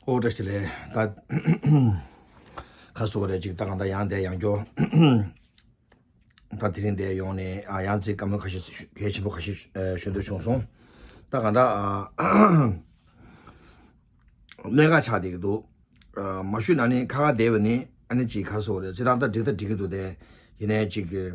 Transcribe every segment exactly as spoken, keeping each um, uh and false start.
ཨོ་བཀྲ་ཤིས་བདེ་ལེགས། ད་ཁ་སོ་རེ་ཅིག་ད་གང་ད་ཡང་དེ་ཡང་སྐྱོ། ད་དེ་རིང་དེ་ཡོང་ནས་ཨ་ཡང་ཅིག་བཀའ་མོལ་ཁ་ཤས་གལ་ཆེན་པོ་ཁ་ཤས་ཨ་ཞུ་འདོད་བྱུང་སོང་། ད་གང་ད་ཨ་གནད་འགག་ཆགས་བསྡད་ཀྱི་འདུག་ཨ་མ་ཞུས་ན་ནི་ཁ་ཁ་བསྡད་པ་ནི་ཨ་ནི་ཅིག་ཁ་སོ་རེ་ཅི་ད་ད་འགྲིག་ད་འགྲིག་གི་འདུག་དེ། ཡིན་ནའི་ཅིག་གི་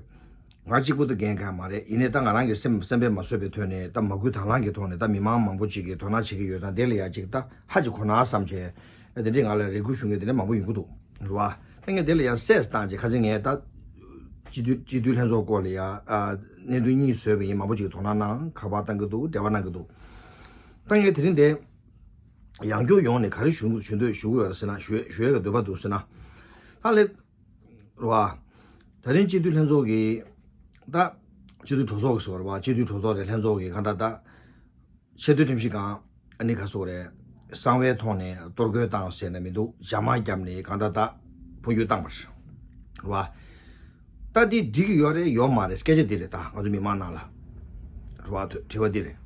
ང་གཅིག་པུ་དུ་འགན་གང་མ་རེད། ཡིན་ནའི་ད་ང་རང་གི་སེམས་སེམས་པས་མ་བཟོད་པའི་ཐོག་ནས་ད་མ་བསྐུལ་དང་བླངས་ཀྱི་ཐོག་ནས་ད་མི་མང་མང་པོ་ཅིག་གིས་དོ་སྣང་བྱེད་ཀྱི་ཡོད་ཙང་དེ་ལ་ཡ་ཅིག་ད་ཧ་ཅིག་གོ་ན་བསམ་བྱས། དེ་འདྲའི་ང་ལ་རེ་སྐུལ་ཞུ་མཁན་དེ་འདྲ་མང་པོ་ཡོང་གི་འདུག་རེད་བ། ད་ངས་དེ་ལ་ཡང་སེས་བཏང་བྱས་ཁ་ཅིག་ངས་ད་སྤྱི་འཐུས་སྤྱི་འཐུས་ལྷན་ཚོགས་སྐོར་ལ་ཡ་ཨ་གནད་དོན་གཉིས་བཟོས་པ་ཡིན། མང་པོ་ཅིག་གིས་དོ་སྣང་གནང་ཁ་པར་བཏང་གི་འདུག་འབྲེལ་བ་གནང་གི་འདུག་ད་ངས་དེ་རིང་དེ་ཡང་སྐྱར་ཡོང་ནས་ག་རེ་ཞུ་ཞུ་འདོད་ཞུ་གི་ཡོད་རེད་ཟེར་ན་ཞུ་ཞུ་ཡས་ཀྱི་འདོད་པ་འདུག་ཟེར་ན། ད་ལས་རེད་བ། ད་རིང་སྤྱི་འཐུས་ལྷན་ཚོགས་ཀྱི་ད་སྤྱི་འཐུས་གྲོས་ཚོགས་ཀྱི་སོ་རེད་བ། སྤྱི་འཐུས་གྲོས་ཚོགས་རེད། ལྷན་ཚོགས་ཀྱི་གང་ལྟར་ད་ཆེས་མཐོའི་ཁྲིམས་ཞིབ་ཁང་ཨ་ནི་ག་སོ་རེད། གསང་བའི་ཐོག་ནས་གཏོར་རྒོལ་བཏང་ཟེར་ན་མི་འདུག་བྱ་དམག་བརྒྱབ་ནས་གང་ལྟར་ད་འཕོ་འགྱུར་བཏང་བ་རེད་བ། ད་འདི་འགྲིག་གི་ཡོད་རེད་ཡོད་མ་རེད་སྐད་ཆ་འདི་རེད། ད་ང་ཚོ་མི་མང་ནང་ལ་རེད་བ། དྲི་བ་འདི་རེད།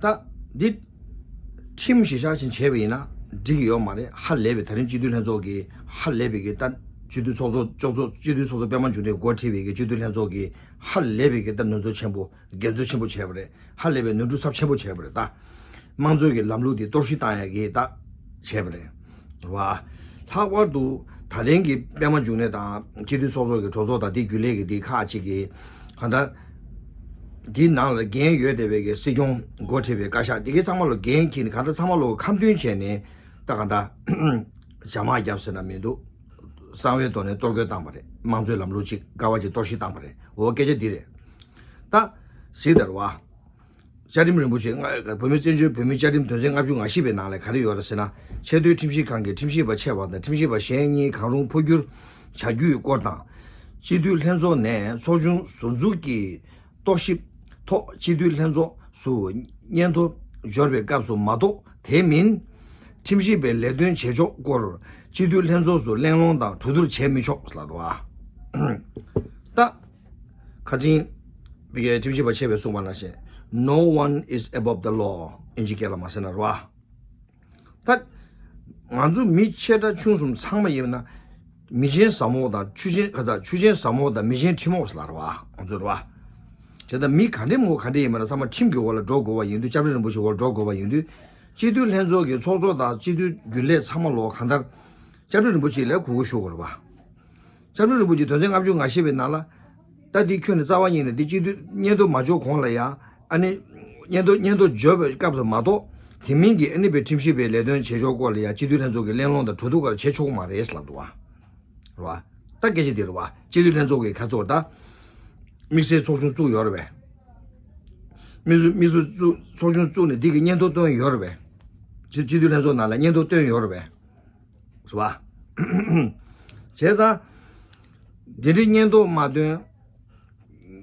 ད་འདི་ཁྲིམས་གཞི་བཞག་བཞིན་བྱས་པ་ཡིན་ན་འགྲིག་གི་ཡོད་མ་རེད། ཧ་ལས་པའི་ད་རིང་སྤྱི་འཐུས་ལྷན་ཚོགས་ཀྱི་ཧ་ལས་པའི་གི་ད་སྤྱི་འཐུས་ཚོགས་གཙོ་ཚོགས་གཙོ་སྤྱི་འཐུས་ཚོགས་གཙོ་པད་མ་འབྱུང་གནས་འགོ་ཁྲིད་པའི་གི་སྤྱི་འཐུས་ལྷན་ཚོགས་ཀྱི་ཧ་ལས་པའི་གི་ད་ནོར་འཛོལ་ཆེན་པོ་འགལ་འཛོལ་ཆེན་པོ་བྱས་པ་རེད། ཧ་ལས་པའི་ནོར་འཁྲུལ་ཚབས་ཆེན་པོ་བྱས་པ་རེད། ད་དམངས་གཙོའི་གི་ལམ་ལུགས་འདི་གཏོར་བཤིག་བཏང་ཡ་གི་ད་བྱས་པ་རེད་བ། ལྷག་པར་དུ་ད་ཐེངས་ཀྱི་པད་མ་འབྱུང་གནས་དང་སྤྱི་འཐུས་ཚོགས་གཙོ་གི་གྲོས་ཚོགས་དང་དེའི་རྒྱུན་ལས་ཀྱི་འདི་ཁག་ཅིག་གི་གང་ལྟར་འདིའི་ནང་ལ་འགན་ཡོད་བསྡད་པའི་གི་སྲིད་སྐྱོང་འགོ་ཁྲིད་པའི་བཀའ་ཤག་འདི་གའི་ཚང་མ་ལ་འགན་འཁྱེར་ནས་གང་ལྟར་ཚང་མ་ལ་ཁ་མཐུན་བྱས་ནས་ད་གང་ལྟར་བྱ་དམག་བརྒྱབ་ཟེར་ན་མི་འདུག་གསང་བའི་ཐོག་ནས་གཏོར་རྒོལ་བཏང་པ་རེད། དམངས་གཙོའི་ལམ་ལུགས་ཅིག་ཀ་བ་ཅིག་གཏོར་བཤིག་བཏང་པ་རེད། འོ་སྐད་ཆ་འདི་རེད། ད་གཟིགས་དང་རེད་བ། བཅའ་ཁྲིམས་རིན་པོ་ཆེ་ལྔ་བོད་མིའི་བཙན་བྱོལ་བོད་མིའི་བཅའ་ཁྲིམས་དོན་ཚན་ལྔ་བཅུ་ང་བཞི་པའི་ནང་ལ་ག་རེ་ཡོད་རེད་ཟེར་ན། ཆེས་མཐོའི་ཁྲིམས་ཞིབ་ཁང་གི་ཁྲིམས་ཞིབ་པ་ཆེ་བ་དང་ཁྲིམས་ཞིབ་པ་གཞན་གཉིས་གང་རུང་འཕོ་འགྱུར་བྱ་རྒྱུའི་སྐོར་དང་། སྤྱི་འཐུས་ལྷན་ཚོགས་ནས་ཚོགས་ཆུང་ཟུར་འཛུགས་ཀྱི་རྟོག་ཞིབ་ཐོག་སྤྱི་འཐུས་ལྷན་ཚོགས་སུ་སྙན་ཐོ་འབྱོར་བའི་སྐབས་སུ་མ་གཏོགས་དེ་མིན། ཁྲིམས་ཞིབ་པའི་ལས་དོན་བྱེད་ཕྱོགས་སྐོར་སྤྱི་འཐུས་ལྷན་ཚོགས་སུ་གླེང་སློང་དང་གྲོས་བསྡུར་བྱེད་མི་ཆོག་ལབ་འདུག་ཨ། ད། ཁ་ཅིག་པའི་ཁྲིམས་ཞིབ་པ་ཆེ་བས་གསུངས་པ་ནང་བཞིན། No one is above the law. ཨིན་ཇི་སྐད་ལ་མ་ཟེར་ན་རེད་བ། ད། ང་ཚོ་མི་ཆེ་ཕྲ་ཆུང་གསུམ་ཚང་མ་ཡིན་ན། མི་ཆེན་ཟབ་མོ་དང་ཆུ་ཆེན་ག་ད་ཆུ་ཆེན་ཟབ་མོ་དང་མི་ཆེན་ཁྲིམས་འོག་ཟེར་ལ་རེད་བ། ང་ཚོ་རེད་བ། དེ་ལྟར་མི་ག་འདྲས་མོ་ག་འདྲས་ཡིན་པ་ན་ཚང་མ་ཁྲིམས་ཀྱི་འོག་ལ་འགྲོ་དགོས་པ་ཡིན་དུས་སྐྱབས་རྗེ་རིན་པོ་ཆེའི་འོག་ལ་འགྲོ་དགོས་པ་ཡིན་དུས། སྤྱི་འཐུས་ལྷན་ཚོགས་ཀྱི་ཚོགས་གཙོ་དང་སྤྱི་འཐུས་རྒྱུན་ལས་ཚང་མ་ལོ་གང་ལྟར། སྐྱབས་རྗེ་རིན་པོ་ཆེ་ལ་གུས་བཀུར་ཞུ་དགོས་རེད་བ། སྐྱབས་རྗེ་རིན་པོ་ཆེ་དོན་ཚན་ལྔ་བཅུ་ང་བཞི་པའི་ནང་ལ། ད་འདི་ཁྱོན་ནས་རྩ་བ་ཉིད་ནས་འདི་སྤྱི་འཐུས་སྙན་ཐོ་མ་འབྱོར་གོང་ལ་ཡ། ཨ་ནི། སྙན་ཐོ་སྙན་ཐོ་འབྱོར་བའི་སྐབས་སུ་མ་གཏོགས། དེ་མིན་གྱི་ཨ་ནི་པའི་ཁྲིམས་ཞིབ་པའི་ལས་དོན་བྱེད་ཕྱོགས་སྐོར་ལ་ཡ་སྤྱི་འཐུས་ལྷན་ཚོགས་ཀྱི་གླེང་སློང་དང་གྲོས་བསྡུར་སྐོར་ལ་བྱེད་ཆོག་གི་མ་རེད་ལབ་འདུག་བ། རེད་བ། ད་སྐད་ཆ་འདི་རེད་བ། སྤྱི་འཐུས་ལྷན་ཚོགས་ཀྱི་ཁ་ཚོགས་ད། དམིགས་བསལ་ཚོགས་ཆུང་བཙུགས་ཡོད་རེད་པས། དམིགས་བསལ་དམིགས་བསལ་བཙུགས་ཚོགས་ཆུང་བཙུགས་ནས་འདི་གི་སྙན་ཐོ་བཏོན་ཡོད་རེད་པས། སྤྱི་སྤྱི་འཐུས་ལྷན་ཚོགས་ནང་ལ་སྙན་ཐོ་བཏོན་ཡོད་རེད་པས། རེད་བ། བྱས་ཙང་། འདི་འདྲའི་སྙན་ཐོ་མ་བཏོན།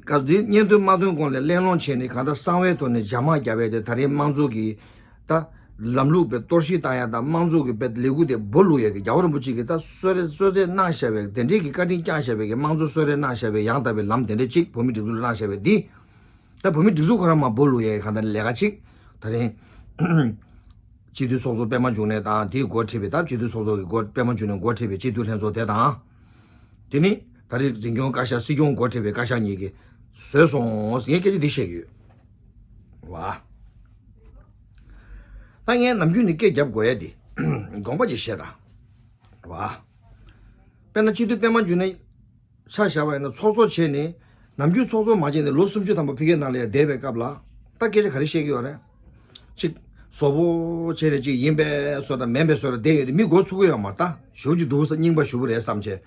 ག་འདི་སྙན་ཐོ་མ་བཏོན་གོང་ལ་གླེང་སློང་བྱས་ནས་གང་ལྟར་གསང་བའི་ཐོག་ནས་བྱ་དམག་བརྒྱབ་པའི་དེ་ད་རེས་དམངས་གཙོ་གི་ད་ལམ་ལུགས་པའི་གཏོར་བཤིག་བཏང་ཡ་དང་དམངས་གཙོ་གི་པའི་ལས་འགུལ་དེ་འབོ་ལུག་ཡ་གི་རྒྱལ་བ་རིན་པོ་ཆེ་གི་ད་གསོལ་རས་གསོལ་རས་གནང་བཞག་པའི་དེ་འདྲའི་གི་བཀའ་དྲིན་བསྐྱངས་བཞག་པའི་གི་དམངས་གཙོ་གསོལ་རས་གནང་བཞག་པའི་ཡང་དག་པའི་ལམ་དེ་འདྲ་གཅིག་བོད་མི་སྒྲིག་འཛུགས་ལ་གནང་བཞག་པའི་འདི། ད་བོད་མི་སྒྲིག་འཛུགས་ཁོ་རང་མ་འབོ་ལུག་ཡ་གི་གང་ལྟར་ལས་ཀ་གཅིག་ད་རེས། སྤྱི་འཐུས་ཚོགས་གཙོ་པད་མ་འབྱུང་གནས་དང་དེའི་འགོ་ཁྲིད་པའི་ད་སྤྱི་འཐུས་ཚོགས་གཙོ་གི་འགོ་པད་མ་འབྱུང་གནས་འགོ་ཁྲིད་པའི་སྤྱི་འཐུས་ལྷན་ཚོགས་དེ་དང་། དེ་ནི་ད་རེས་འཛིན་སྐྱོང་བཀའ་ཤག་སྲིད་སྐྱོང་འགོ་ཁྲིད་པའི་བཀའ་ཤག་གཉིས་ཀྱིས་བཟོས་སོང་ངས་སྐད་ཆ་འདི་བཤད་ཀྱི་ཡོད། བ། ད་ངས་ནམ་རྒྱུན་ནས་སྐད་རྒྱབ་དགོས་ཡ་འདི། དགོངས་པ་ཅིག་བཞེས་དང་། བ། དཔེར་ན་སྤྱི་འཐུས་པད་མ་འབྱུང་གནས། ཆ་བཞག་པ་ཡིན་ན་ཚོགས་གཙོ་བྱས་ནས་ནམ་རྒྱུན་ཚོགས་གཙོ་མ་བྱས་ནས་ལོ་སུམ་ཅུ་ཐམ་པ་ཕ་གིའི་ནང་ལ་ཡང་བསྡད་པའི་སྐབས་ལ་ད་སྐད་ཆ་ག་རེ་བཤད་ཀྱི་ཡོད་རེད། གཅིག་བཟོ་པོ་བྱས་ནས་གཅིག་ཡིན་པས་བཟོ་དང་མིན་པས་བཟོ་ལ་བསྡད་ཡོད་དེ་མི་མགོ་ཚུགས་ཀྱི་ཡོད་མ་རེད། ད་ཞུ་རྒྱུ་འདུག་ས་རྙིང་པ་ཞུ་བ་རེད་བསམ་བྱས།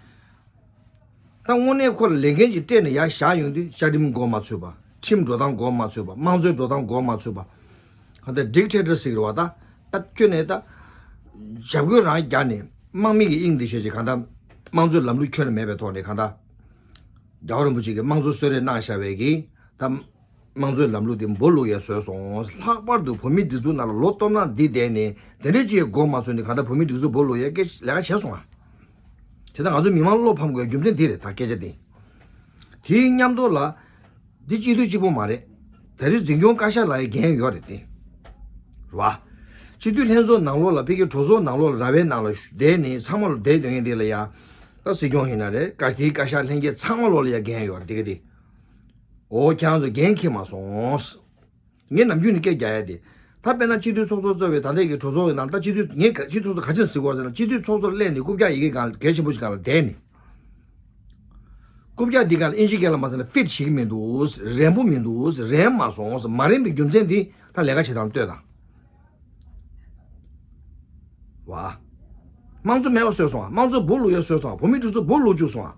ད་དངོས་གནས་ཁོ་ལ་ལས་འགན་ཅིག་སྤྲད་ནས་ཡར་བཞག་ཡོང་དུས་བཅའ་ཁྲིམས་འགོ་མ་ཚུགས་པ། ཁྲིམས་འགྲོ་སྟངས་འགོ་མ་ཚུགས་པ། དམངས་གཙོའི་འགྲོ་སྟངས་འགོ་མ་ཚུགས་པ། གང་ལྟར་ཌིག་ཊེ་ཊར་ཟེར་གྱི་རེད་བ། ད་ད་ཁྱོན་ནས་ད་འཇབ་རྒོལ་རང་རྒྱག་ནས་དམག་མི་གི་དབྱིངས་འདི་བྱས་ཅིག་གང་ལྟར་དམངས་གཙོའི་ལམ་ལུགས་ཁྱོན་ནས་མེད་པའི་ཐོག་ནས་གང་ལྟར་རྒྱལ་བ་རིན་པོ་ཆེ་གིས་དམངས་གཙོ་གསོལ་རས་གནང་བཞག་པའི་གི་ད་དམངས་གཙོའི་ལམ་ལུགས་འདི་འབོ་ལུག་ཡ་བཟོས་སོང་། ལྷག་པར་དུ་བོད་མིའི་སྒྲིག་འཛུགས་ནང་ལ་ལོ་སྟོང་ནང་འདི་བསྡད་ནས་དེ་འདྲའི་ཅིག་འགོ་མ་ཚུགས་ནས་གང་ལྟར་བོད་མིའི་སྒྲིག་འཛུགས་འབོ་ལུག་ཡ་སྐད་ལས་ཀ་བྱས་སོང་ཨ། དེ་ལྟར་ང་ཚོ་མི་མང་བློ་ཕམ་དགོས་རྒྱུ་མཚན་འདི་རེད་ད་སྐད་ཆ་འདི། དེའི་མཉམ་དུ་ལ། འདི་སྤྱི་འཐུས་གཅིག་པོ་མ་རེད། ད་རེས་འཛིན་སྐྱོང་བཀའ་ཤག་ལ་ཡང་འགན་ཡོད་རེད་དེ། རེད་བ། སྤྱི་འཐུས་ལྷན་ཚོགས་ནང་ལོགས་ལ་ཕ་གིའི་གྲོས་ཚོགས་ནང་ལོགས་ལ་ར་བའི་ནང་ལ་བསྡད་ནས་ཚང་མ་ལ་བསྡད་སྡོད་མཁན་དེ་ལ་ཡ། ད་སྲིད་སྐྱོང་ཡིན་ན་རེད། བཀའ་དེའི་བཀའ་ཤག་ལྷན་རྒྱས་ཚང་མ་ལོགས་ལ་ཡ་འགན་ཡོད་རེད་དེ་ག་དེ། འོ་ཁྱེད་རང་ཚོ་འགན་འཁྱེར་མ་སོང་། ངས་ནམ་རྒྱུན་ནས་སྐད་རྒྱག་ཡ་དེ། ད་དཔེར་ན་སྤྱི་འཐུས་ཚོགས་གཙོ་གཙོས་པའི་ད་ལྟའི་གི་གྲོས་ཚོགས་ཀྱི་ནང་ད་སྤྱི་འཐུས་ངས་ག་སྤྱི་འཐུས་ཚོགས་གཙོ་ག་ཅི་ཟེར་དགོས་ཟེར་ན་སྤྱི་འཐུས་ཚོགས་གཙོར་སླེབས་ནས་རྐུབ་བཀྱག་ཡི་གེ་སྒང་ལ་གལ་ཆེན་པོ་ཞིག་སྒང་ལ་བསྡད་ནས། རྐུབ་བཀྱག་འདི་སྒང་ལ་ཨིན་ཇི་སྐད་ལ་མ་ཟེར་ན་ཕིཊ་བྱེད་ཀྱི་མི་འདུག་རན་པོ་མི་འདུག་རན་མ་སོང་མ་རན་པའི་རྒྱུ་མཚན་འདི་ད་ལས་ཀ་བྱེད་སྟངས་ལ་ལྟོས་དང་། བ། དམངས་གཙོ་མེད་པ་བཟོས་སོང་ཨ། དམངས་གཙོ་སྦུག་ལུག་ཡ་བཟོས་སོང་ཨ། བོད་མི་སྒྲིག་འཛུགས་སྦུག་ལུག་བཅུག་སོང་ཨ།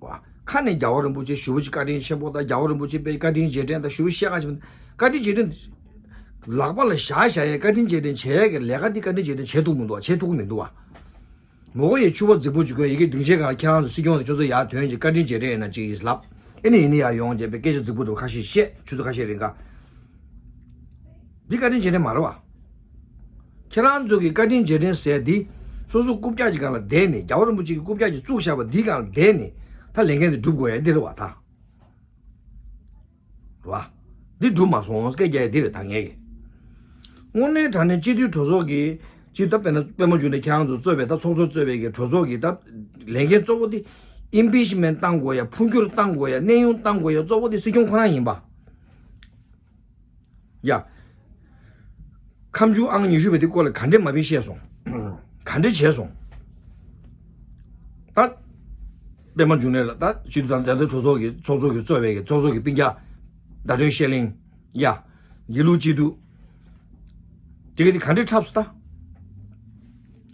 བ། ཁ་ནས་རྒྱལ་བ་རིན་པོ་ཆེ་ཞུ་བ་ཅིག་བཀའ་དྲིན་ཆེན་པོ་དང་རྒྱལ་བ་རིན་པོ་ཆེ་པའི་བཀའ་དྲིན་རྗེས་དྲན་དང་ཞུ་བ་བཤད་ཁ་ཆེན་པོ་བཀའ་དྲིན་རྗེས་དྲན། ལག་པ་ལ་བཞག་བཞག་ཡ་བཀའ་དྲིན་རྗེས་དྲན་བྱེད་ཡ་གི་ལས་ཀ་འདི་བཀའ་དྲིན་རྗེས་དྲན་བྱེད་ཐུབ་མི་འདུག་ཨ། བྱེད་ཐུབ་ཀྱི་མི་འདུག་ཨ། མོ་གོ་ཡི་ཕྱུ་པ་རྫིག་པོ་ཅིག་གོ་ཡི་གེ་སྡིངས་ཆའི་སྒང་ལ་ཁྱེད་རང་ཚོ་སྲིད་སྐྱོང་དང་ཁྱོད་ཚོ་ཡར་ཐོན་ཅིག་བཀའ་དྲིན་རྗེས་དྲན་ཡིན་ན་ཅིག་ཡིན་ལབ། ཨེ་ནི་ཡིན་ནི་ཡར་ཡོང་རྗེས་པའི་སྐད་ཆ་རྫིག་པོ་འདྲ་བོ་ཁ་ཤས་བཤད་ཆུ་ཚོད་ཁ་ཤས་རིང་ག་འདི་བཀའ་དྲིན་རྗེས་དྲན་མ་རེད་བ། ཁྱེད་རང་ཚོ་གི་བཀའ་དྲིན་རྗེས་དྲན་ཟེར་འདི། སོ་སོ་རྐུབ་བཀྱག་ཅིག་སྒང་ལ་བསྡད་ནས་རྒྱལ་བ་རིན་པོ་ཆེ་གི་རྐུབ་བཀྱག་ཅིག་བཙུགས་བཞག་པ་འདི་སྒང་ལ་བསྡད་ནས་ད་ལས་འགན་འདི་སྒྲུབ་དགོས་ཡ་འདི་རེད་བ་ད། རེད་བ། འདི་སྒྲུབ་མ་སོང་སྐད་རྒྱག་ཡ་འདི་རེད་ད་ངས་ཀྱི། དངོས་གནས་དྲང་གནས་སྤྱི་འཐུས་གྲོས་ཚོགས་ཀྱི་སྤྱི་ད་དཔེར་ན་པད་མ་འབྱུང་གནས་ཁྱེད་རང་ཚོ་གཙོས་པའི་ད་ཚོགས་གཙོ་གཙོས་པའི་གི་གྲོས་ཚོགས་ཀྱི་ད་ལས་འགན་གཙོ་བོ་དེ་ཨིམ་པིཆ་མེན་ཊི་བཏང་དགོས་ཡ་འཕོ་འགྱུར་བཏང་དགོས་ཡ་གནས་དབྱུང་བཏང་དགོས་ཡ་གཙོ་བོ་དེ་སྲིད་སྐྱོང་ཁོ་རང་ཡིན་པ། ཡ། ཁ་མཆུ་ཨང་ཉི་ཤུ་པའི་དེ་སྐོར་ལ་ག་འདྲས་མ་བིན་བཤད་སོང་། ག་འདྲས་བྱས་སོང་། ད། པད་མ་འབྱུང་གནས་ལ་ད་སྤྱི་འཐུས་དང་དེ་ཚོ་གྲོས་ཚོགས་ཀྱི་ཚོགས་གཙོ་གི་གཙོས་པའི་གི་ཚོགས་གཙོ་གི་སྤུན་ཀྱག་ཟླ་སྒྲོན་བཤད་གླིང་། ཡ། དགེ་ལུགས་སྤྱི་འཐུས། དེ་ག་དེ་ག་འདྲས་འཁྲབ་སོང་ད།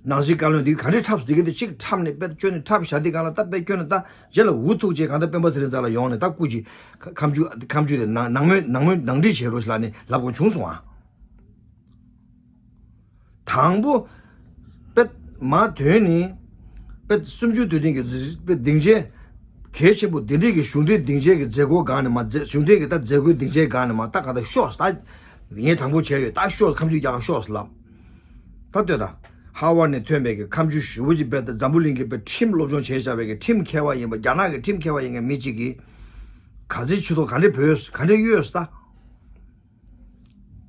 ནང་སྲིད་བཀའ་བློན་འདི་ག་འདྲས་འཁྲབ་སོང་དེ་ག་དེ་གཅིག་འཁྲབ་ནས་དཔེ་བཅོས་ནས་འཁྲབ་བཞག་དེ་གང་ལ་ད་དཔེ་བཅོས་ནས་ད་རྗེས་ལ་འུ་ཐུག་བྱས་གང་ལྟར་སྤེན་པ་ཚེ་རིང་རྩ་ལ་ཡོང་ནས་ད་སྐུ་མཁྱེན། ཁ་མཆུ་ཁ་མཆུ་དེ་ནང་ནང་མོལ་ནང་མོལ་ནང་འགྲིག་བྱེད་རོགས་ཞེས་ལབ་ནས་ལབ་དགོས་བྱུང་སོང་ཨ། དང་པོ། དཔེ་མ་དོན་ནི། དཔེ་གསུམ་བཅུའི་དུས་དྲན་གྱི་དཔེ་སྡིངས་ཆའི་གལ་ཆེན་པོ་འདི་འདྲས་ཀྱི་གཞུང་འབྲེལ་སྡིངས་ཆའི་གི་མཛད་སྒོ་སྒང་ནས་མ་མཛད་གཞུང་འབྲེལ་གྱི་ད་མཛད་སྒོའི་སྡིངས་ཆའི་སྒང་ནས་མ་ད་གང་ལྟར་ཤོག་ད། ངས་དྲང་པོ་བྱས་ཡོད་ད་ཤོག་ཁ་མཆུ་རྒྱག་ག་ཤོག་ལབ། ད་ལྟོས་དང་། ཧར་ཝར་ནས་ཐོན་པའི་གི་ཁ་མཆུ་ཞུ་བོ་ཅིག་དཔེ་ད་འཛམ་བུ་གླིང་གི་དཔེ་ཁྲིམས་སློབ་སྦྱོང་བྱས་བཞག་པའི་གི་ཁྲིམས་མཁས་པ་ཡིན་པ་རྒྱ་ནག་གི་ཁྲིམས་མཁས་པ་ཡིན་མཁན་མི་གཅིག་གིས། ག་ཚོད་ཆུ་ཐོག་ག་འདྲས་བོས་ག་འདྲས་གཡོས་ད།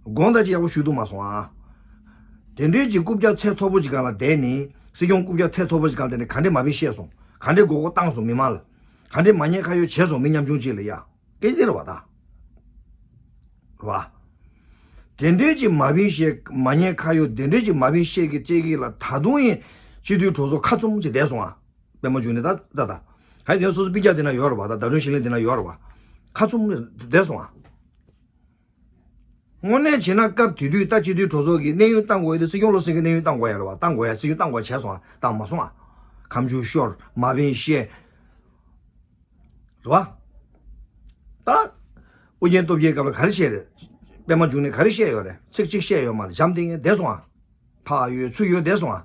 དགོངས་དག་ཅིག་ཡག་པོ་ཞུ་ཐུབ་མ་སོང་ཨ། དེ་འདྲའི་ཅིག་རྐུབ་བཀྱག་ཚད་མཐོ་པོ་ཅིག་སྒང་ལ་བསྡད་ནས་སྲིད་སྐྱོང་རྐུབ་བཀྱག་ཚད་མཐོ་པོ་ཅིག་སྒང་ལ་བསྡད་ནས་ག་འདྲས་མ་བིན་བཤད་སོང་། ག་འདྲས་མགོ་སྐོར་བཏང་སོང་མི་མང་ལ། ག་འདྲས་མ་ཉེས་ཁ་གཡོག་བྱས་སོང་མི་ཉམ་ཆུང་ཅིག་ལ་ཡ། སྐད་ཆ་དེ་རེད་བ་ད། རེད་བ། དེ་འདྲའི་ཅིག་མ་བིན་བཤད་མ་ཉེས་ཁ་གཡོག་དེ་འདྲའི་ཅིག་མ་བིན་བཤད་ཀྱི་ཅེས་ཀྱི་ལ་ད་དུང་ཡིན། སྤྱི་འཐུས་གྲོས་ཚོགས་ཁ་བཙུམ་ཅིག་བསྡད་སོང་ཨ། པད་མ་འབྱུང་གནས་ད་ད་ད། ཧའི་དེ་སོ་སོ་སྤུན་ཀྱག་དེ་ན་ཡོད་རེད་བ་ད་ཟླ་སྒྲོན་བཤད་གླིང་དེ་ན་ཡོད་རེད་བ། ཁ་བཙུམ་བསྡད་སོང་ཨ། དངོས་གནས་བྱས་ན་སྐབས་དེ་དུས་ད་སྤྱི་འཐུས་གྲོས་ཚོགས་ཀྱི་གནས་དབྱུང་བཏང་དགོས་ཡ་དེ་སྲིད་སྐྱོང་བློ་སེང་གི་གནས་དབྱུང་བཏང་དགོས་ཡ་རེད་བ་བཏང་དགོས་ཡ་སྲིད་སྐྱོང་བཏང་དགོས་ཡ་བྱས་སོང་ཨ་བཏང་མ་སོང་ཨ། ཁ་མཆུ་ཤོར་མ་བིན་བཤད། རེད་བ། ད། ཨོ་རྒྱན་སྟོབས་རྒྱལ་སྐབས་ལ་ག་རེ་བཤད་རེད། པད་མ་འབྱུང་གནས་ག་རེ་བཤད་ཡོད་རེད་ཚིག་གཅིག་བཤད་ཡོད་མ་རེད་འཇམ་ཐིང་ངེ་བསྡད་སོང་ཨ། ཕ་ཡོད་ཚུར་ཡོད་བསྡད་སོང་ཨ།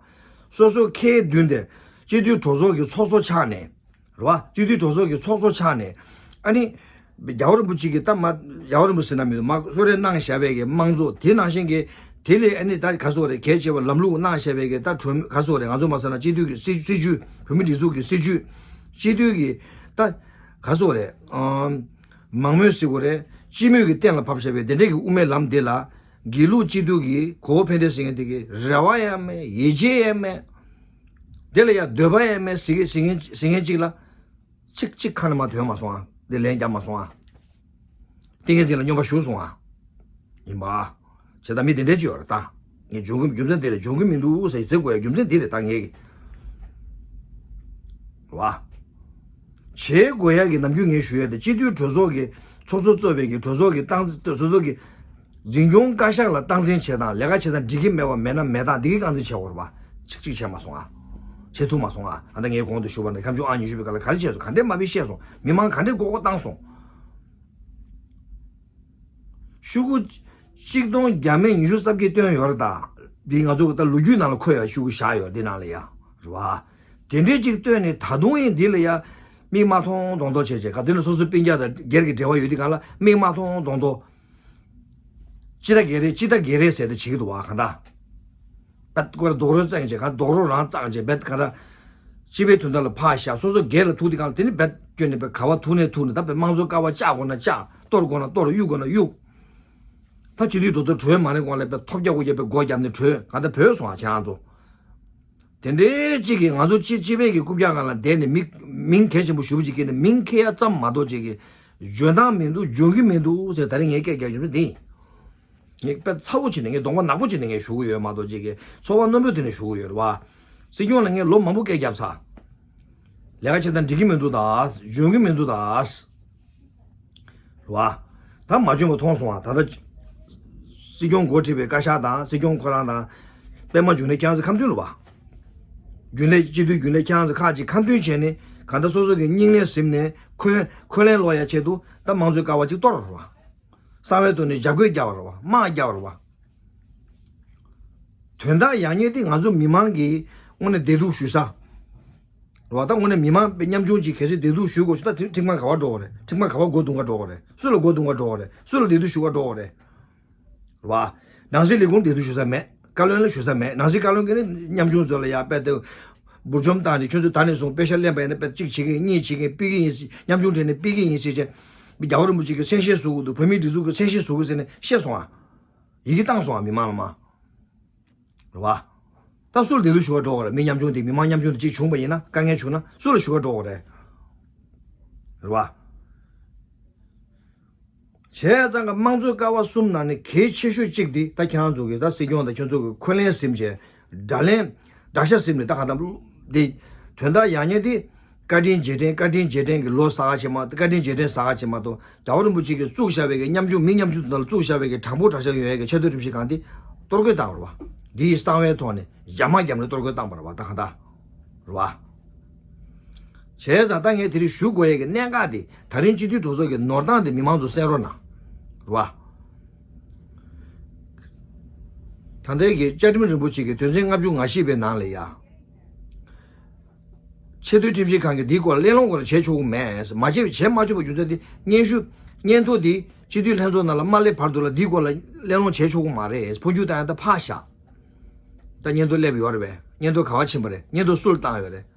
སོ་སོ་ཁའི་མདུན་དེ། སྤྱི་འཐུས་གྲོས་ཚོགས་ཀྱི་ཚོགས་གཙོ་ཆགས་ནས། རེད་བ། སྤྱི་འཐུས་གྲོས་ཚོགས་ཀྱི་ཚོགས་གཙོ་ཆགས་ནས། ཨ་ནི། རྒྱལ་བ་རིན་པོ་ཆེ་གིས་ད་མ། རྒྱལ་བ་རིན་པོ་ཆེ་ན་མི་འདུག་མ་གསོལ་རས་གནང་བཞག་པའི་གི་དམངས་གཙོ་དེ་ནང་བཞིན་གྱི། དེ་ལས་ཨ་ནི་ད་ག་སོག་རེད་གལ་ཆེ་བ་ལམ་ལུགས་གནང་བཞག་པའི་གི་ད་གྲོས་མོལ་ག་སོག་རེད་ང་ཚོ་མ་ཟེར་ན་སྤྱི་འཐུས་ཀྱི་སྲིད་སྲིད་བྱུས་བོད་མི་སྒྲིག་འཛུགས་ཀྱི་སྲིད་བྱུས། སྤྱི་འཐུས་ཀྱི་ད་ག་སོག་རེད། མང་མོས་ཟེར་དགོས་རེད། སྤྱི་མོས་ཀྱི་གཏན་ལ་ཕབ་བཞག་པའི་དེ་འདྲས་ཀྱི་དབུ་མའི་ལམ་དེ་ལ། དགེ་ལུགས་སྤྱི་འཐུས་ཀྱི་གོ་བོ་ཕན་བདེ་ཟེར་མཁན་དེ་གི་རེ་བ་ཡང་མེད་ཡིད་ཆེས་ཡང་མེད། དེ་ལ་ཡང་འདོད་པ་ཡང་མེད་ཟེར་གི་ཟེར་མཁན་ཟེར་མཁན་གཅིག་ལ། གཅིག་གཅིག་ཁ་ནས་མ་ཐོན་མ་སོང་ཨ། དེ་ལན་རྒྱབ་མ་སོང་ཨ། ཏིང་ངེ་འཛིན་ལ་སྨྱོན་པ་ཞུགས་སོང་ཨ། ཡིན་པ། བྱས་ད་མི་དེ་འདྲས་ཅིག་ཡོད་རེད་ད། ངས་འཇོན་གི་རྒྱུ་མཚན་དེ་རེད་འཇོན་གི་མི་འདུག་ཟེར་ཟེར་དགོས་ཡ་རྒྱུ་མཚན་དེ་རེད་ད་ངས་གི། བ། བྱེད་དགོས་ཡ་གི་ནམ་རྒྱུན་ངས་ཞུ་ཡ་དེ་སྤྱི་འཐུས་གྲོས་ཚོགས་ཀྱི་ཚོགས་གཙོ་གཙོས་པའི་གི་གྲོས་ཚོགས་ཀྱི་ཏང་སོ་སོ་གི་འཛིན་སྐྱོང་བཀའ་ཤག་ལ་སྟངས་འཛིན་བྱེད་སྟངས་ལས་ཀ་བྱེད་སྟངས་འགྲིག་གི་མེད་པ་མེད་ན་མེད་སྟངས་འདི་གི་སྟངས་འཛིན་བྱེད་དགོས་རེད་པ། ཚིག་གཅིག་བྱས་མ་སོང་ཨ། བྱེད་ཐུབ་མ་སོང་ཨ། ཨ་ད་ངས་གོང་དུ་ཞུས་པ་ནི་ཁ་མཆུ་ཨང་ཉི་ཤུ་པའི་སྐབས་ལ་ག་རེ་བྱས་སོང་ག་འདྲས་མ་བི་བཤད་སོང་མི་མང་ག་འདྲས་མགོ་སྐོར་བཏང་སོང་། ཤོག་གུ་གཅིག་སྟོང་བརྒྱ་མེད་ཉི་ཤུ་རྩ་བརྒྱད་བཏོན་ཡོད་རེད་ད། འདི་ང་ཚོ་གི་ད་ལོ་རྒྱུས་ནང་ལ་འཁོད་ཡོད་ཤོག་གུ་བཞག་ཡོད་འདི་ནང་ལ་ཡ། རེད་བ། དེ་འདྲས་ཅིག་བཏོན་ནས་ད་དུང་ཡིན་འདི་ལ་ཡ། མིག་མ་མཐོང་གདོང་མཐོ་བྱས་བྱས་ག་དུས་ན་སོ་སོའི་སྤུན་ཀྱག་དང་སྒེར་གྱི་འབྲེལ་བ་ཡོད་དུས་གང་ལ་མིག་མ་མཐོང་གདོང་མཐོ། ཅི་ལྟ་སྒེར་རེད་ཅི་ལྟ་སྒེར་རེད་ཟེར་དུ་བྱེད་ཀྱི་འདུག་བ་གང་ལྟ། ད་ཁོ་ར་རྡོག་རོལ་བཙན་བྱས་གང་རྡོག་རོལ་རང་བཙགས་བྱས་བེད་ག་ར། སྤྱི་པའི་དོན་དག་ལ་ཕར་བཞག་སོ་སོ་སྒེར་ལ་ཐུག་དུས་གང་ལ་དེ་ནི་བེད་སྐྱོན་ནས་བེད་ག་བ་ཐུག་ནས་ཐུག་ནས་ད་བེད་དམངས་གཙོ་ཀ་བ་བཅག་དགོས་ན་བཅག་གཏོར་དགོས་ན་གཏོར་གཡུག་དགོས་ན་གཡུག་ད་སྤྱི་འཐུས་གྲོས་ཚོགས་གྲོལ་མ་རན་གོང་ལ་དཔེ་ཐོབ་རྒྱག་དགོས་རྒྱག་དཔེ་སྒོ་བརྒྱབ་ནས་གྲོལ་གང་ལྟར་བོད་སོང་ཨ་ཁྱེད་རང་ཚོ། དེ་འདྲའི་གཅིག་གིས་ང་ཚོ་སྤྱི་སྤྱི་པའི་གི་རྐུབ་བཀྱག་སྒང་ལ་བསྡད་ནས་མི་མིང་གལ་ཆེན་པོ་ཞུ་བ་ཅིག་གིས་ནི་མིང་འཁྱེར་ཡ་ཙམ་མ་གཏོགས་ཅིག་གིས་འཇོན་ཐང་མི་འདུག་འཇོན་གི་མི་འདུག་ཟེར་ད་རིང་ངས་སྐད་རྒྱག་རྒྱུ་འདི་ཡིན། ངས་དཔེ་ཚ་བོ་བྱས་ནས་ངས་གདོང་པ་ནག་པོ་བྱས་ནས་ངས་ཞུ་གི་ཡོད་མ་གཏོགས་ཅིག་གིས་ཚོར་བ་རྣོན་པོ་དེ་ནས་ཞུ་གི་ཡོད་རེད་བ། སྲིད་སྐྱོང་ལ་ངས་ལོ་མང་པོ་སྐད་བརྒྱབ་ཚར། ལས་ཀ་བྱེད་སྟངས་འགྲིག་གི་མི་འདུག་ད། འཇོན་གི་མི་འདུག་ད། རེད་བ། ད་མ་འཇོན་པ་མཐོང་སོང་བ་ད་ལྟ། སྲིད་སྐྱོང་འགོ་ཁྲིད་པའི་བཀའ་ཤག་དང་སྲིད་སྐྱོང་ཁོ་རང་དང་། པད་མ་འབྱུང་གནས་ཁྱེད་རང་ཚོ་ཁ་མཐུན་རེད་བ། རྒྱུན་ལས་སྤྱི་འཐུས་རྒྱུན་ལས་ཁྱེད་རང་ཚོ་ཁག་ཅིག་ཁ་མཐུན་བྱས་ནས་གང་ལྟར་སོ་སོ་གི་སྙིང་ནད་ཟིན་ནས་འཁོན་འཁོན་ལན་སློག་ཡ་ཆེད་དུ་ད་དམངས་གཙོའི་ཀ་བ་ཅིག་གཏོར་རེད་བ། གསང་བའི་ཐོག་ནས་འཇབ་རྒོལ་རྒྱག་པ་རེད་བ་དམག་རྒྱག་པ་རེད་བ། དོན་དག་ཡག་ཉེས་དེ་ང་ཚོ་མི་མང་གིས་དངོས་གནས་བདེ་སྡུག་ཞུ་ས། རེད་བ། ད་དངོས་གནས་མི་མང་པའི་ཉམ་ཆུང་ཅིག་གལ་སྲིད་བདེ་སྡུག་ཞུ་དགོས་ཞུ་ད་ཁྲིམས་ཁང་ག་བ་འགྲོ་དགོས་རེད། ཁྲིམས་ཁང་ག་བ་སྒོ་བརྡུང་ག་འགྲོ་དགོས་རེད། སུ་ལ་སྒོ་བརྡུང་ག་འགྲོ་དགོས་རེད། སུ་ལ་བདེ་སྡུག་ཞུ་ག་འགྲོ་དགོས་རེད། རེད་བ། ནང་སྲིད་ལས་ཁུངས་བདེ་སྡུག་ཞུ་ས་མེད། བཀའ་བློན་ལ་ཞུ་ས་མེད། ནང་སྲིད་བཀའ་བློན་གྱིས་ནི་ཉམ་ཆུང་ཚོ་ལ་ཡ་དཔེ་དེ། འབུར་འཇོམས་བཏང་ནས་ཁྱོད་ཚོ་ད་ནས་བཟུང་པེ་ཤ་ལེན་པ་ཡིན་ན་དཔེ་གཅིག་བྱེད་ཀྱི་ཡིན། གཉིས་བྱེད་ཀྱི་ཡིན། ཕུད་ཀྱི་ཡིན། ཉམ་ཆུང་གྲས་ནས་ཕུད་ཀྱི་ཡིན་ཟེར་བྱས། རྒྱལ་བ་རིན་པོ་ཆེ་གིས་གསན་བཤད་བཟོ་གི་འདུག་བོད་མིའི་སྒྲིག་འཛུགས་ཀྱིས་གསན་བཤད་བཟོ་གི་ཟེར་ནས་བཤད་སོང་ཨ། ཡི་གེ་བཏང་སོང་ཨ་མི་མང་ལ་མ། རེད་བ། ད་སུ་ལ་བདེ་སྡུག་ཞུ་བར་འགྲོ་བ་རེད། མི་ཉམ་ཆུང་དེ་མི་མང་ཉམ་ཆུང་དེ་གཅིག་བྱུང་བ་ཡིན་ན་དཀའ་ངལ་བྱུང་ན་སུ་ལ་ཞུ་བར་འགྲོ་བ་རེད། རེད་བ། བྱས་ཙང་ཀ་དམངས་གཙོའི་ཀ་བ་གསུམ་ནང་ནས་གལ་ཆེ་ཤོས་གཅིག་དེ་ད་ཁྱེད་རང་ཚོ་གི་ད་སྲིད་སྐྱོང་དང་ཁྱོད་ཚོ་གི་འཁོན་ལན་ཟིན་བྱས་དགྲ་ལན་དགྲ་ཤ་ཟིན་ནས་ད་ག་དམ་དེ་དོན་དག་ཡག་ཉེས་དེ། བཀའ་དྲིན་རྗེས་དྲན་བཀའ་དྲིན་རྗེས་དྲན་གྱི་ལོ་གསར་བ་བྱེད་མ་གཏོགས། བཀའ་དྲིན་རྗེས་དྲན་གསར་བ་བྱེད་མ་གཏོགས། རྒྱལ་བ་རིན་པོ་ཆེ་གིས་བཙུགས་བཞག་པའི་གི་ཉམ་ཆུང་མི་ཉམ་ཆུང་དེ་ལ་བཙུགས་བཞག་པའི་གི་དྲང་པོ་དྲང་བཞག་ཡོད་ཡ་གི་ཆེས་མཐོའི་ཁྲིམས་ཞིབ་ཁང་དེ་གཏོར་རྒོལ་བཏང་བ་རེད་བ། འདི་ཡི་གསང་བའི་ཐོག་ནས་ཞྭ་དམར་བརྒྱབ་ནས་གཏོར་རྒོལ་བཏང་བ་རེད་བ། ད་གང་ལྟར་རེད་བ། བྱས་ཙང་ད་ངས་དེ་རིང་ཞུ་དགོས་ཡ་གི་གནད་འགག་དེ་ད་རིང་སྤྱི་འཐུས་གྲོས་ཚོགས་ཀྱི་ནོར་སྟངས་དེ་མི་མང་ཚོ་གསན་རོགས་གནང་། རེད་བ། ད་ལྟའི་གི་བཅའ་ཁྲིམས་རིན་པོ་ཆེ་གི་དོན་ཚན་ལྔ་བཅུ་ང་བཞི་པའི་ནང་ལ་ཡ། ཆེས་མཐོའི་ཁྲིམས་ཞིབ་ཁང་གིས་འདིའི་སྐོར་ལ་གླེང་སློང་སྐོར་བྱས་ཆོག་གི་མེད། མ་བྱས་པ་བྱས་མ་ཆོག་པའི་རྒྱུ་མཚན་དེ་སྙན་ཞུ་སྙན་ཐོ་འདི་སྤྱི་འཐུས་ལྷན་ཚོགས་ནང་ལ་མ་སླེབས་བར་དུ་ལ་འདིའི་སྐོར་ལ་གླེང་སློང་བྱས་ཆོག་གི་མ་རེད། འཕོ་འགྱུར་བཏང་ཡ་ད་ཕར་བཞག་ད་སྙན་ཐོ་སླེབས་ཡོད་རེད་པས། སྙན་ཐོ་ག་བ་ཕྱིན་པ་རེད། སྙན་ཐོ་སུ་ལ་བཏང་ཡོད་རེད།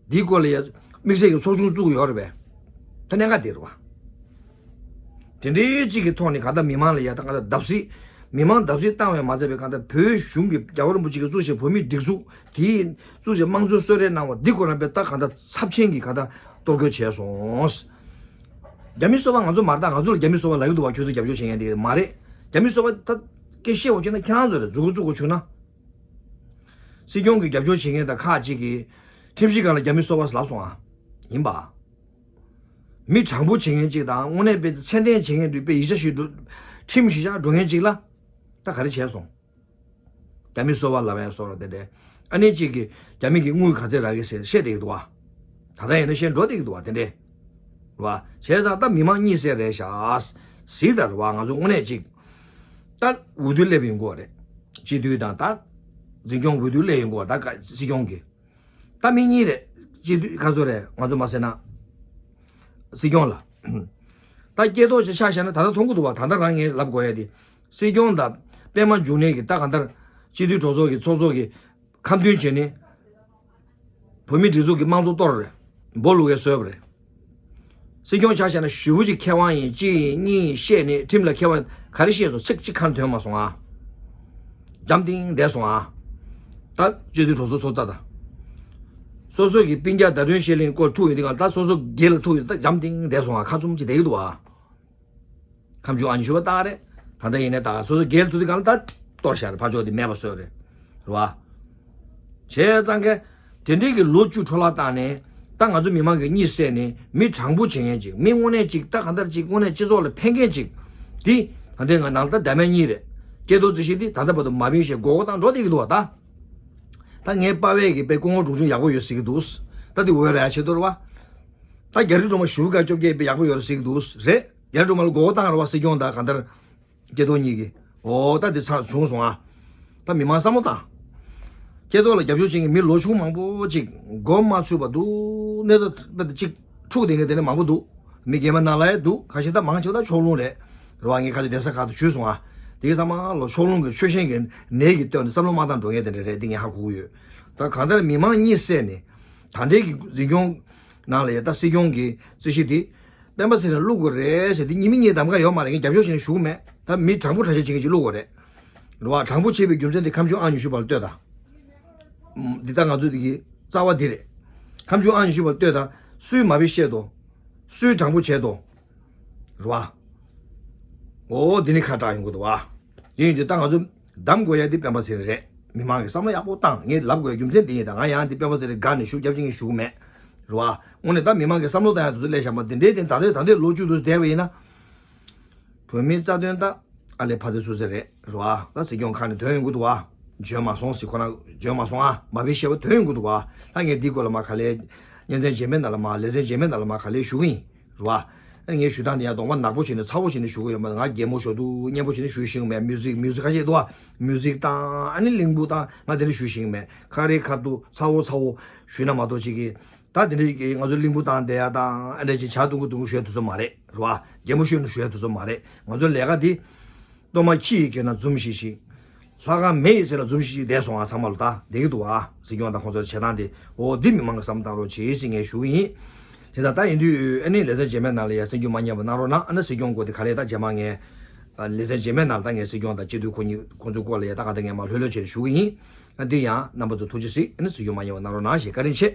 འདིའི་སྐོར་ལ་ཡ་དམིགས་བསལ་གྱི་ཚོགས་ཆུང་བཙུགས་ཡོད་རེད་པས། ད་གནད་འགག་དེ་རེད་བ། དེ་འདྲའི་གཅིག་གི་ཐོག་ནས་གང་ལྟར་མི་མང་ལ་ཡ་ད་གང་ལྟར་བརྡབ་གསིག་མི་མང་བརྡབ་གསིག་བཏང་བས་མ་ཚད་པའི་གང་ལྟར་བོད་གཞུང་གི་རྒྱལ་བ་རིན་པོ་ཆེ་གིས་བཙུགས་བྱས་བོད་མིའི་སྒྲིག་འཛུགས་དེའི་བཙུགས་བྱས་དམངས་གཙོའི་གསོལ་རས་གནང་བ་འདི་ཁོ་རང་དཔེ་ད་གང་ལྟར་ཚབས་ཆེན་གྱི་གང་ལྟར་གཏོར་རྒོལ་བྱས་སོང་། རྒྱ་མི་སོ་པ་ང་ཚོ་མ་རེད། ད་ང་ཚོ་ལ་རྒྱ་མི་སོ་པ་ལབ་ཀྱི་འདུག་བ། ཁྱོད་ཚོ་རྒྱབ་སྐྱོར་བྱེད་མཁན་དེ་མ་རེད། རྒྱ་མི་སོ་པ་ད་སྐད་བཤད་འོ་བྱས་ན་ཁྱེད་རང་ཚོ་རེད། མཛུབ་གུ་བཙུགས་དགོས་བྱུང་ན། སྲིད་སྐྱོང་གི་རྒྱབ་སྐྱོར་བྱེད་མཁན་དང་ཁག་ཅིག་གིས་ཁྲིམས་ཞིབ་ཁང་ལ་རྒྱ་མི་སོ་པ་ལབ་སོང་ཨ། ཡིན་པ། མི་དྲང་པོ་བྱེད་མཁན་ཅིག་དང་དངོས་གནས་དཔེ་ཚད་ལྡན་བྱེད་མཁན་དུ་དཔེ་ཡིག་ཆ་ཞིག་འགྲོ། ཁྲིམས་ཞིབ་ཆ་འགྲོ་མཁན་ཅིག་ལ་ད་ག་རེ་བྱས་སོང་། རྒྱ་མི་སོ་པ་ལབ་ཡ་སོགས་ལ་དེ་འདྲའི་ཨ་ནེ་གཅིག་གིས་རྒྱ་མི་གི་དངུལ་ག་ཚད་རག་གི་ཟེར་བཤད་བསྡད་ཀྱི་འདུག་བ། ད་ལྟ་ཡིན་ན་བཤད་འགྲོ་བསྡད་ཀྱི་འདུག་བ། དེ་འདྲའི་རེད་བ། བྱས་ཙང་ད་མི་མང་གཉིད་སད་རེད་ཤག་གཟིགས་དང་རེད་བ། ང་ཚོ་དངོས་གནས་གཅིག་ད་འོས་བསྡུ་སླེབས་ཡོང་གི་ཡོད་རེད། སྤྱི་འཐུས་དང་ད་འཛིན་སྐྱོང་འོས་བསྡུ་སླེབས་ཡོང་གི་ཡོད་རེད། ད་སྲིད་སྐྱོང་གི་ད་མི་གཉིས་རེད། སྤྱི་འཐུས་ག་ཚོད་རེད། ང་ཚོ་མ་ཟེར་ན་སྲིད་སྐྱོང་ལ། ད་སྐྱེ་ཐོག་ཅིག་ཆ་བཞག་ན་ད་ལྟ་མཐོང་གི་འདུག་བ། ད་ལྟ་རང་ངས་ལབ་དགོས་ཡ་དེ། སྲིད་སྐྱོང་དང་པད་མ་འབྱུང་གནས་ཀྱིས་ད་གང་ལྟར་སྤྱི་འཐུས་གྲོས་ཚོགས་ཀྱི་ཚོགས་གཙོ་གིས་ཁ་འདོན་བྱས་ནས་བོད་མིའི་སྒྲིག་འཛུགས་ཀྱི་དམངས་གཙོ་གཏོར་རེད། སྦོ་ལུག་གས་བཟོས་པ་རེད། སྲིད་སྐྱོང་ཆ་བཞག་ན་ཞེ་པོ་ཅིག་མཁས་དབང་ཡིན། གཅིག་ཡིན་གཉིས་ཡིན་བཤད་ནས་ཁྲིམས་ལ་མཁས་དབང་ག་རེ་བཤད་སོང་། ཚིག་གཅིག་ཁ་ནས་ཐོན་མ་སོང་ཨ། འཇམ་ཐིང་བསྡད་སོང་ཨ། ད་སྤྱི་འཐུས་གྲོས་ཚོགས་ཚོགས་ད་ད། སོ་སོ་གི་སྤུན་ཀྱག་ཟླ་སྒྲོན་བཤད་གླིང་སྐོར་ཐུག་ཡོད་དེ་ག་ད་སོ་སོ་སྒེར་ལ་ཐུག་ཡོད། ད་འཇམ་ཐིང་བསྡད་སོང་ཨ། ཁ་བཙུམ་ཅིག་བསྡད་ཀྱི་འདུག་ཨ། ཁམས་ཆུང་ཨ་ནི་ཞུ་བ་ཏག་རེད། ད་ལྟ་ཡིན་ནའི་ད་སོ་སོ་སྒེར་ཐུག་དེ་ག་ལ་ད་གཏོར་བཞག་རེད། ཕར་ཕྱོགས་དེ་མེད་པ་བཟོས་རེད། རེད་བ། བྱས་ཙང་གི་དེ་འདྲའི་གི་ལོ་བཅུ་འཕྲོ་བརླག་བཏང་ནས་ད་ང་ཚོ་མི་མང་གི་གཉིད་སད་ནས་མི་དྲང་པོ་བྱེད་མཁན་ཅིག་མི་དངོས་གནས་ཅིག་ད་གང་ལྟར་ཅིག་དངོས་གནས་སྤྱི་ཚོགས་ལ་ཕན་མཁན་ཅིག་དེ་ད་ལྟའི་ང་ནང་ད་ཟླ་མེད་གཉིས་རེད། སྐྱེ་ཐོག་རྩིས་གཞི་དེ་ད་ལྟ་བར་དུ་མ་བིན་ཞེས་མགོ་སྐོར་བཏང་འགྲོ་བསྡད་ཀྱི་འདུག་བ། ད་ད་ངའི་པ་ཕས་གི་དཔེ་སྐུ་ངོ་འབྲོང་ཆུང་ཡག་པོ་ཡོད་ཟེར་གི་འདུག་ད་དེ་འོས་རེད་ཡ་ཆེད་དུ་རེད་བ། ད་རྒྱ་རི་སྒྲོལ་མ་ཞུ་ག་བཅོ་བརྒྱད་དཔེ་ཡག་པོ་ཡོད་རེད་ཟེར་གི་འདུག་རེད། རྒྱ་རི་སྒྲོལ་མ་ལ་མགོ་སྐོར་བཏང་རེད་བ། སྲིད་སྐྱོང་དང་གང་ལྟར་སྐྱེ་ཐོག་གཉིས་ཀྱིས། འོ་ད་འདི་ཚར་བྱུང་སོང་ཨ། ད་མི་མང་བསམ་བློ་བཏང་། སྐྱེ་ཐོག་ལ་རྒྱབ་སྐྱོར་བྱེད་མཁན་མི་ལོ་ཆུང་མང་པོ་ཅིག་མགོ་མ་ཚོས་པ་འདུག་གནས་ཚུལ་དཔེ་ཅིག་འཁྲུག་བསྡད་མཁན་དེ་འདྲ་མང་པོ་འདུག་མི་རྒན་པ་ནང་ལ་ཡང་འདུག་ཁ་ཤས་ད་མང་ཆེ་བ་ད་ཕྱོགས་ལྷུང་རེད། རེད་བ། ངས་ཁ་ཤས་གདན་ས་ཁག་ཏུ་ཞུས་སོང་ཨ། དེ་གས་ཚང་མ་ལོ་ཕྱོགས་ལྷུང་གི་ཆོལ་ཞེན་གྱི་ནད་ཀྱིས་བཏོན་ནས་བསམ་བློ་མ་བཏང་འགྲོ་མཁན་དེ་འདྲ་རེད། འདི་ངས་ཧ་གོ་གི་ཡོད། ད་གང་ལྟར་མི་མང་གཉིད་སད་ནས་ད་ལྟའི་གི་འཛིན་སྐྱོང་ནང་ལ་ཡ་ད་སྲིད་སྐྱོང་གི་རྩིས་གཞི་དེ་སྤེན་པ་ཚེ་རིང་བླུག་དགོས་རེད་ཟེར། དེ་ཉིས་མི་གཉིས་གདམ་ག་ཡོད་མ་རེད། ངས་རྒྱབ་སྐྱོར་བྱས་ནས་ཞུ་གི་མེད། ད་མི་དྲང་པོ་ཁྲ་ཤ་བྱེད་མཁན་ཅིག་བླུག་དགོས་རེད། རེད་བ། དྲང་པོ་བྱེད་པའི་རྒྱུ་མཚན་དེ་ཁམས་ཆུང་ཨང་ཉི་ཤུ་པ་ལ་ལྟོས་དང་། འདི་ལྟ་ང་ཚོ་འདི་གི་རྩ་བ་འདི་རེད། ཁམས་ཆུང་ཨང་ཉི་ཤུ་པ་ལ་ལྟོས་དང་། སུས་མ་བི་བཤད་དོ། སུས་དྲང་པོ་བྱས་དོ། རེད་བ། འོ་འདི་ནི་ཁ་གྲག་ཡོང་གི་འདུག་བ། དེ་ཡིན་དུས་ད་ང་ཚོ་གདམ་དགོས་ཡ་འདི་སྤེན་པ་ཚེ་རིང་རེད། མི་མང་གི་བསམ་བློ་ཡག་པོ་བཏང་། ངས་ལབ་དགོས་ཡ་རྒྱུ་མཚན་འདི་ཡིན། ད་ང་ཡང་འདི་སྤེན་པ་ཚེ་རིང་དགའ་ནས་ཞུ་རྒྱབ་ཅིག་ངས་ཞུ་གི་མེད། རེད་བ། དངོས་གནས་ད་མི་མང་གི་བསམ་བློ་བཏང་ཡ་དེ་ཚོ་སླེབས་བཞག་མ། འདི་འདྲའི་དེ་ད་ལྟ་ད་ལྟའི་ལོ་བཅུ་དུ་བསྡད་པ་ཡིན་ན། བོད་མིའི་རྩ་དོན་ད་ཨ་ལས་ཕ་ཚེ་སུ་ཚེ་རེད། རེད་བ། ད་སྲིད་སྐྱོང་ཁ་ནས་ཐོན་ཡོང་གི་འདུག་བ། འཇོན་མ་སོང་ཟེར་ཁོ་ན་འཇོན་མ་སོང་ཨ། མ་བི་བཤད་པ་ཐོན་ཡོང་གི་འདུག་བ། ད་ངས་འདི་སྐོར་ལ་མ་ག་ལེ། སྙན་ཚན་རྗེས་མའི་ནང་ལ་མ། ལེ་ཚན་རྗེས་མའི་ནང་ལ་མ་ག་ལེ་ཞུ་གི་ཡིན། རེད་བ། ཨ་ནི་ངས་ཞུ་སྟངས་དེ་ཡང་གདོང་པ་ནག་པོ་བྱས་ནས་ཚ་བོ་བྱས་ནས་ཞུ་གི་ཡོད་མ་རེད། ང་གད་མོ་ཤོར་དུས་སྙན་པོ་བྱས་ནས་ཞུ་ཤེས་ཀྱི་མེད། མིའུ་ཟིག་མིའུ་ཟིག་ཁ་ཤས་འདུག་བ། མིའུ་ཟིག་དང་ཨ་ནི་གླིང་བུ་དང་ང་དེ་འདྲ་ཞུ་ཤེས་ཀྱི་མེད། ཁ་རི་ཁ་ཐུག་ཚ་བོ་ཚ་བོ་ཞུས་ན་མ་གཏོགས་ཅིག་གི། ད་དེ་འདྲ་ཞིག་གིས་ང་ཚོ་གླིང་བུ་བཏང་བསྡད་ཡ་དང་ཨ་འདྲ་ཞིག་བྱ་གཏོང་གི་གཏོང་གི་ཞུ་ཡ་དེ་ཚོ་མ་རེད། རེད་བ། གད་མོ་ཤོར་ནས་ཞུ་ཡ་དེ་ཚོ་མ་རེད། ང་ཚོ་ལས་ཀ་འདི་གཏོར་མ་ཁྱི་ཡི་སྐེ་ན་འཛུམ་ཤིག་ཤིག་ལྷ་ཁང་མེ་ཡི་ཚེ་ལ་འཛུམ་ཤིག་ཤིག་བསྡད་སོང་ང་། ཚང་མ་ལོ་ད་བསྡད་ཀྱི་འདུག་བ། སྲིད་སྐྱོང་དང་ཁོང་ཚོ་བྱེད་སྟངས་དེ། འོ་འདི་མི་མང་གི་བསམ་བློ་བཏང་རོགས་བྱེད་ཟེར་ངས་ཞུ་གི་ཡིན། དེ་ད་ལྟ་ཡིན་དུས་ཨ་ནི་ལེ་ཚན་རྗེས་མའི་ནང་ལ་ཡ་སེམས་འགྱུར་མ་ཉམས་པ་གནང་རོགས་གནང་། ཨ་ནི་སྲིད་སྐྱོང་སྐོར་དེ་ག་ལེ་ད་རྗེས་མ་ངས་ལེ་ཚན་རྗེས་མའི་ནང་ལ་ད་ངས་སྲིད་སྐྱོང་དང་སྤྱི་འཐུས་ཁོ་གཉིས་ཁོང་ཚོའི་སྐོར་ལ་ཡ་ད་ག་ད་ངས་མ་ལྷོད་ལྷོད་བྱས་ནས་ཞུ་གི་ཡིན། ཨ་འདི་ཡང་རྣམ་པ་ཚོ་ཐུགས་རྗེ་གཟིགས། ཨ་ནི་སྲིད་སྐྱོང་མ་ཉམས་པ་གནང་རོགས་གནང་ཞེས་བཀའ་དྲིན་ཆེ།